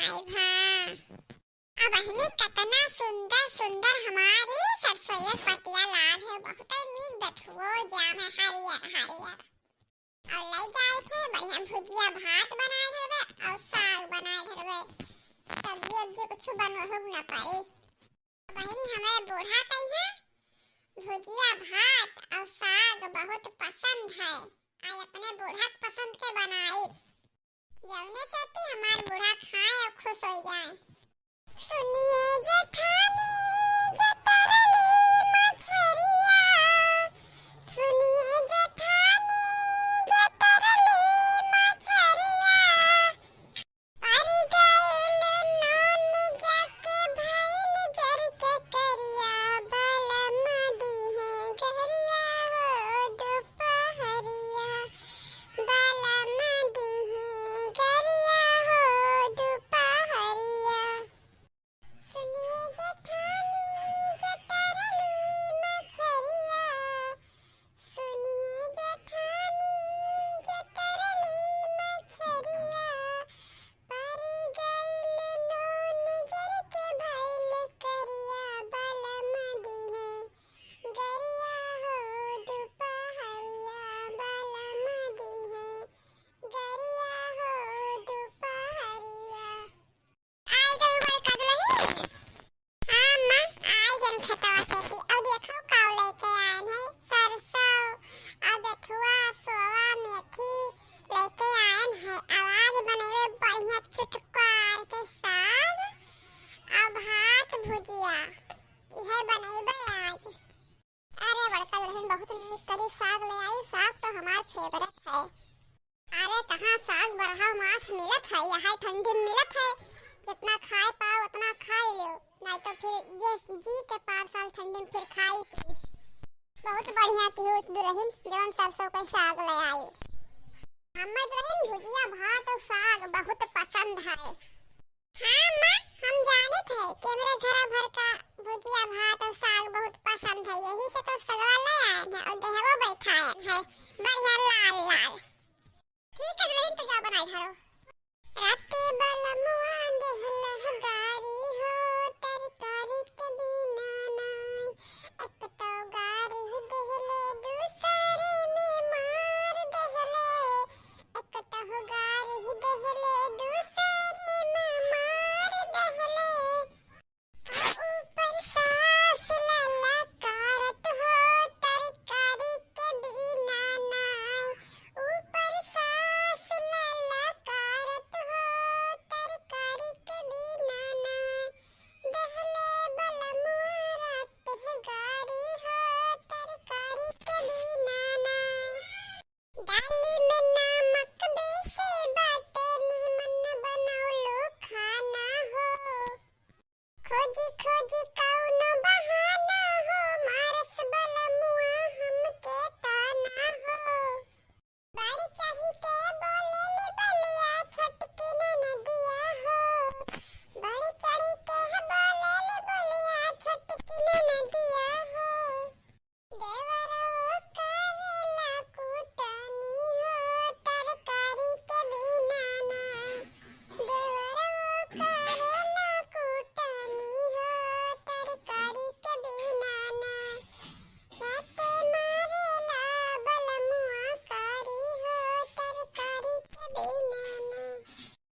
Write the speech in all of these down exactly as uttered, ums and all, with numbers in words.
आई भा। अब बहिनी, कतना सुंदर सुंदर हमारी सरसोईया पतिया लाग है, बहुते नीक बथुओ जाम है, हरियर हरियर। और लई जाए थे बढ़िया भुजिया भात बनाए हरवे और साग बनाए हरवे, सब्जी उब्जी कुछ बनवहु न पड़ी। बहिनी, हमारे बूढ़ा कहिया भुजिया भात और साग बहुत पसंद है, आज अपने बूढ़ा के पसंद के बनाई, जौने से कि हमार बूढ़ा खाए और खुश हो जाए। सुनिए जेठानी, जतरली मछरिया, सुनिए जेठानी, जतरली मछरिया, पर गइल नून जाके भइल जर के करिया, बलम दिहे गरिया हो दुपहरिया, बलम दिहे गरिया हो दुपहरिया। सुनिए जेठानी जतरली मछरिया, सुनिए जेठानी जतरली मछरिया, परी गइल नून जर के भइल करिया, बलम दिहे गरिया हो दुपहरिया, बलम दिहे गरिया हो दुपहरिया। आई गई बड़का दुलहिन। हाँ अम्मा, आई गन खेतवा से कि अब देखो काऊ लेके आयन है, सरसों, अब बेथुआ, सोवा, मेथी लेके आयन है। अब आज बनइबे बढ़िया चुटकार के साग, अब भात भुजिया, इहे बनइबे आज। अरे बड़का दुलहिन, बहुत नीक करी साग ले आई, साग तो हमार favourite है। अरे कहाँ साग बरहा मास मिलत है, यहै ठंडी में मिलत है, जितना खाए पाओ उतना खाए लियो, नाहीं तो फिर जे जी के पार साल ठंडी में फिर खाई। बहुत बढ़िया किहू दुलहिन, जवन सरसों के साग ले आयु। हमें दुलहिन भुजिया भात और साग बहुत पसंद है। हाँ अम्मा, हम जानत है कि हमरे घरा भर का भुजिया भात और साग बहुत पसंद है, यही से तो सगवा ले आयन है और देहवो बैठायन है बढ़िया लाल लाल। ठीक है दुलहिन, तो जा बनाई धरो। राते बलमुआ देहला गारी हो, तरकारी के बिना नाई। एक तो गारी देहले, दूसरे में मार देहले। एक तो गारी देहले, दूसरे में मार देहले। आ ऊपर सास ललकारत हो, तरकारी के बिना नाई। ऊपर सास ललकारत हो, तरकारी के बिना नाई। देहले बलमुआ रात है गारी हो, तरकारी के बिना नाई। दाली में नमक बेसी बाटे, नीमन बनौलो खाना हो। खोजी खोजी कौनो बहाना हो, मारस बलमुआ हमके ताना हो। बढ़ चढ़ी के बोलेली बोलिया, छोटकी ननदिया हो। बढ़ चढ़ी के बोलेली बोलिया, छोटकी ननदिया हो। देवरवो करेला कुटनी हो, तरकारी के बिना नाई। देवरवो करेला कुटनी हो, तरकारी के बिना नाई। बाते मारेला बलमुआ कारी हो, तरकारी के बिना नाई।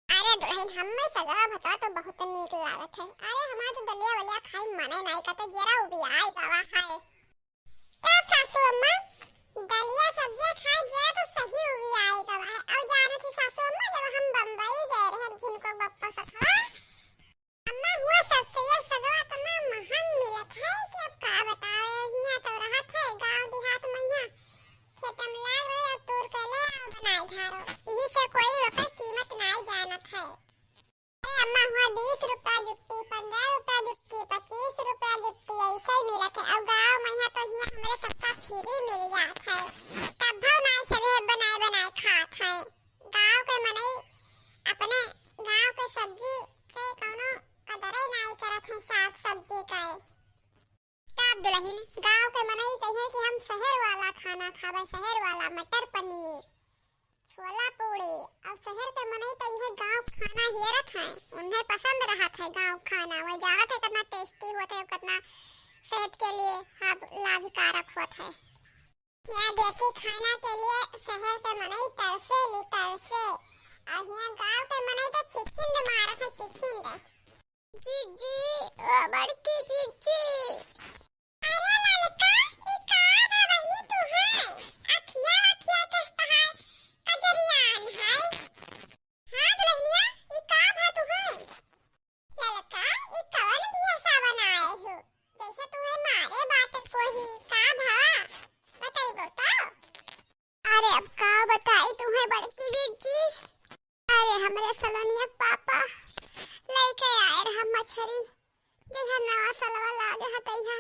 अरे दुलहिन, हम्मे सगवा भतवा तो बहुत नीक लागत है। अरे हमार तो दलिया वलिया खाई मने नाई का, तो जरा उबियाई गवा है। तब सासू अम्मा, दलिया सब्जिया खाए जरा तो सही उबियाई गवा है। और जानत ही सासू अम्मा, जब हम बम्बई गए रहे झिनको बप्पा सखा, अम्मा हुआ सरसोईया सगवा इतना महंग मिलत है कि अब का बतावे, हियां तो रहत है गांव देहात में, हियां खेत में लाग रहे और तूर के ले आओ बनाई झारो, यही से कोई ओकर कीमत नाई जानत है। अरे अम्मा, हुआ बीस रुपया जुट्टी, पन्द्रह रुपया जुट्टी, पच्चीस रुपया जुट्टी, ऐसे ही मिलत है। और गाँव में यहाँ तो हियाँ हमरे सबका free मिल जात है, तब भी नाई सभे बनाए बनाए खात है। गाँव के मनई अपने गाँव के सब्जी के कौनो कदरे नाई करत है, साग सब्जी का। तब दुलहिन, गाँव के मनई कहिए कि हम शहर वाला खाना खाबे, शहर वाला मटर पनीर, छोला पूड़ी। अब शहर के मनई तो इहे गाँव के खाना हेरत हैं, उन्हें गाँव खाना, वही जानत है कितना tasty होत है, कितना सेहत के लिए अब लाभकारक होत है। यहाँ देसी खाना के लिए शहर के मनई तरसे ली, तरसे। और यहाँ गाँव के मनई तो छिछिंद मारत है, छिछिंद। जीजी, ओ बड़की जीजी। अरे ललका, ई का बा बहिनी तुहैं? अखिया, अखिया के तोहार कजरियान है। हाँ दुलहिनिया, ई का बा तुहैं? ललका, ई कवन बियसा बनाए हो? जैसे तुहैं मारे बाटे कोही, का भवा? बतइबो तो? अरे अब का बताई तुहैं बड़की जीजी? अरे हमरे सलोनिया के पापा लइके आए रहा मछरी, जइहा नवा सलवा लागे ह तइहा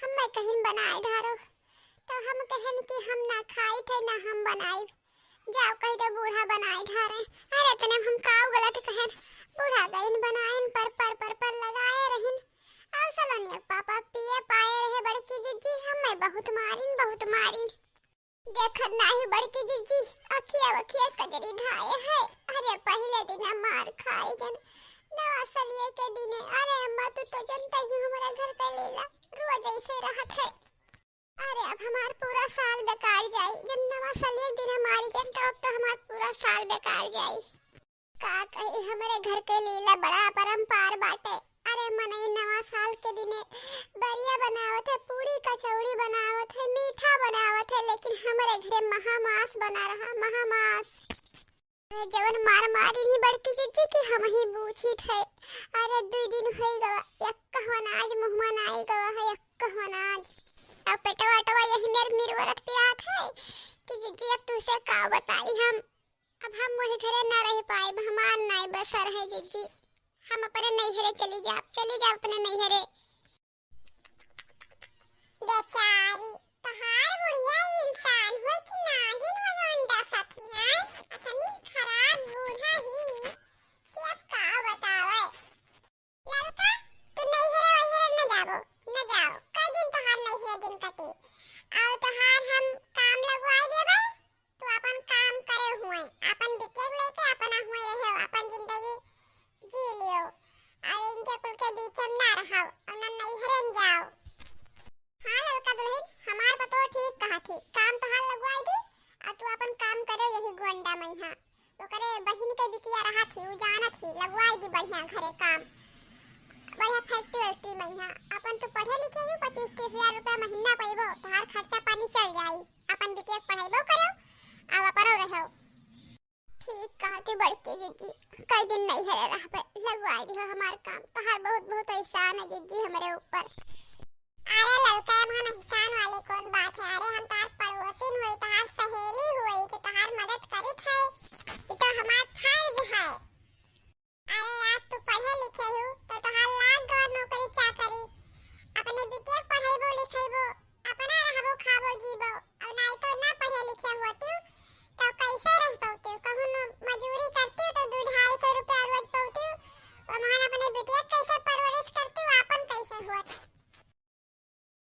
हम्मे कहिन बनाए ढारो। तो हम कहन कि हम ना खाई थे ना हम बनाई, जाओ कहि दो बूढ़ा बनाए ढारे। अरे इतने हम काऊ गलत कहन, बूढ़ा गइन बनाइन पर पर पर पर लगाए रहिन। और सलोनिया के पापा पिए पाए रहे बड़की जीजी, हम्मे बहुत मारिन, बहुत मारिन। देखत नाही बड़की जीजी, अखिया वखिया कजरी धाए है। अरे पहिले दिन मार खाई गन, नवा सलिए के दिने। अरे अम्मा तू तो जनता ही हमारा घर का लीला, रोज ऐसे रहत है। अरे अब हमार पूरा साल बेकार जाई, जब नवा सलिए के दिने मारी गन तो अब तो हमार पूरा साल बेकार जाई। का कही हमरे घर के लीला बड़ा अपरंपार बाटे। अरे मनई नवा साल के दिने बरिया बनावत है, पूड़ी कचौड़ी बनावत है, मीठा बनावत है, लेकिन हमरे घरे महामास बना रहा, महामास। अरे जवन मार मारी नी बड़की जीजी की हम ही बूझी थे। अरे दुई दिन होई गवा, यक्कहो अनाज मुँहमा नाई गवा है, यक्कहो अनाज। अब पेटवा अटवा यही मेर मिरवरत पिरात है कि जीजी अब तुसे का बताई हम। अब हम वही घरे ना रह पाइब, हमार नाई बसर है जीजी। हम अपने नैहरे चली जाब, चली जाब अपने नैहरे। बेचारी, तोहार बुढ़िया इंसान होय कि नागिन होय अंडा सथी आय, अतनी खराब बूढ़ा ही कि अब का बतावे। ललका, तू नैहरे वैहरे न जाबो, न जाओ। कई दिन तोहार नैहरे दिन कटी। और तोहार हम काम लगवाई देबै, तू अपन काम करे हुए, अपन बिटिया के लेके अपना हुए रहो, अपन जिंदगी जी लियो। और इनके कुल के बीच में ना रहो, और ना नैहरे में जाओ। हाँ ललका दुल्हन, हमार पतो ठीक कहा थी, काम तोहार लगवाई दी, और तू अपन काम करे यही गोंडा में। हाँ ओकरे बहिन के बिटिया रहत ही, उ जानत ही, लगवाई दी बढ़िया घरे काम, बढ़िया factory वैक्ट्री में। यहाँ अपन तो पढ़े लिखे ही, पच्चीस तीस हजार रुपया महीना पइबो, तोहार खर्चा पानी चल जाई, अपन बिटिया के पढ़ाइबो करो, अब अपनो रहो। ठीक कहती बड़की जीजी, कई दिन नैहरे रहबे, लगवाई दिहो हमार काम, तोहार बहुत बहुत एहसान है जीजी हमरे ऊपर। अरे ललका, एहमा एहसान वाली कौन बात है? अरे हम तोहार पड़ोसिन होई, तोहार सहेली होई, तो तोहार मदद करित है, ई तो हमार फर्ज है। अरे आज तू पढ़े लिखे हो, तो तोहार लाग गवा नौकरी चाकरी, अपने बिटिया के पढ़ाइबो लिखाइबो, अपना रहबो खाबो जीबो, और नाई तो ना पढ़े लिखे होती